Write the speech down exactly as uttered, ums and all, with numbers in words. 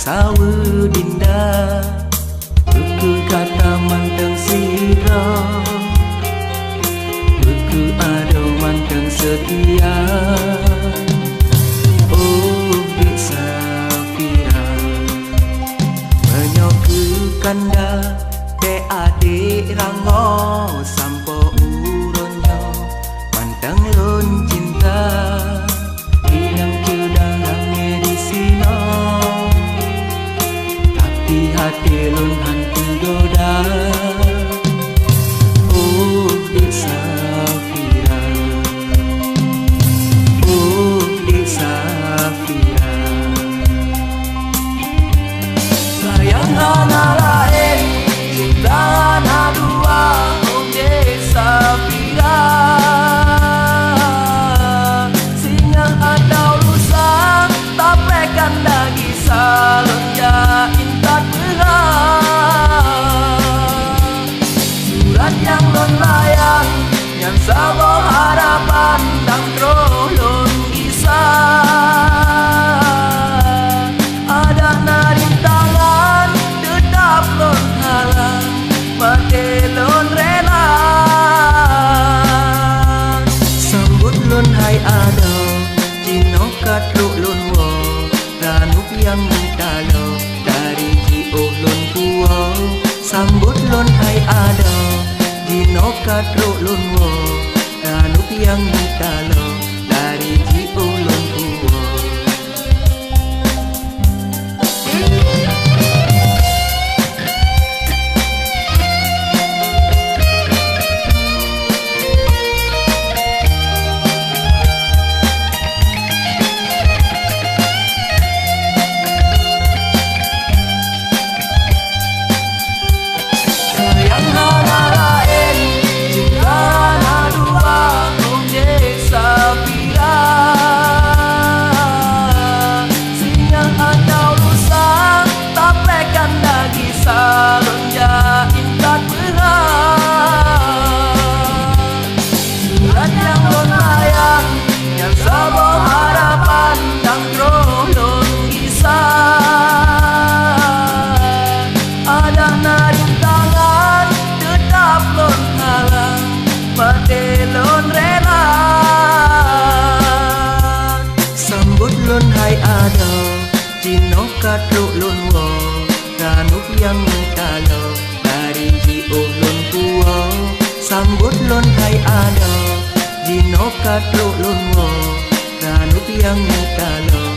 Saweue Dinda, bukeuh gata mantong sidroe, bukeuh adoe mantong seutia. Oh, Dek Safira, meunyoe keu kanda, dek adek rangoe sampoe uroe nyoe, mantong lôn cinta. Inong keu dalam di sinoe, tapi até lôn han teugoda. Oh, Dek Safira, oh, Dek Safira. Sayang hana laén, cinta hana dua, oh Dek Safira. Singoh atau lusa, tapéh kanda gisa lôn jak intat peugah. Surat nyang lôn layang, nyan saboh harapan dan troh lôn gisa. Adak na rintangan, teutap lôn halang, maté lôn rela. Sambot lôn hai adoe, jinoe ka trok lôn woe, ranup nyang meutaloe, dari jiôh lôn tuwoe. Sambot lôn hai adoe, jinoe ka trok lôn woe, ranup nyang meutaloe, dari jiôh lôn tuwoe. Sayang hana laén, cinta hana dua, oh Dek Safira. Singoh atau lusa, tapéh kanda gisa lôn jak intat peugah. Surat nyang lôn layang, nyan saboh harapan nyang troh lôn gisa. Adak na rintangan, teutap lôn halang, maté lôn rela. Sambot lôn hai adoe, jinoe ka trok lôn woe, ranup nyang meutaloe, dari jiôh lôn tuwoe. Sambot lôn hai adoe, jinoe ka trok lôn woe, ranup nyang meutaloe,